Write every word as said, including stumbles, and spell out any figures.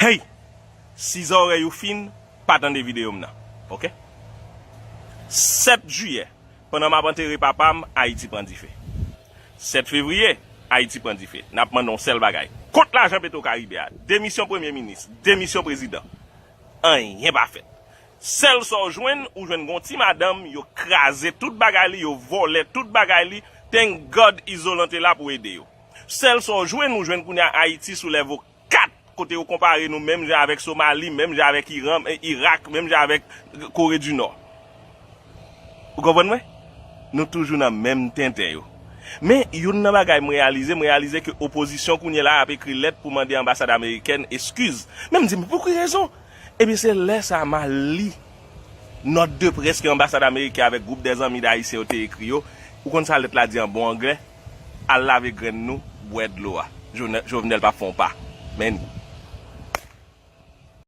Hey! Si zòrèy ou fin, pa tande videyo m nan. Oke? Sèt jiyè, pandan m ap antere papa m, Ayiti pran dife. Sèt fevriye, Ayiti pran dife. N ap mande yon sèl bagay. Kot lajan Petro Karibe a? Demisyon premye minis, demisyon prezidan. Anyen pa fèt. Sèl sa w jwenn, ou jwenn gon ti madanm, yo kraze tout bagay li, yo vòlè tout bagay li. Thank God Izolan te la pou ede yo. Sèl sa w jwenn, ou jwenn kounye a Ayiti sou level kat, kote yo konpare nou menm jan avèk Somali, menm jan avèk Iran, eh, Irak, menm jan avèk Kore di Nò. Ou konprann mwen? Nou toujou nan menm tenten yo. Men, youn nan bagay m reyalize, m reyalize ke opozisyon kounye la ap ekri lèt pou mande anbasad amerikèn eskiz. Men m di, men pou ki rezon? Ebyen, se lè sa a m al li nòt de près ke anbasad ameriken avèk gwoup dèzanmi dayisyen yo te ekri yo. Ou konn sa lèt la di an bon anglè? Al lave grenn nou, bwè dlo a. Jovenel, Jovenel p ap fè yon pa. Men,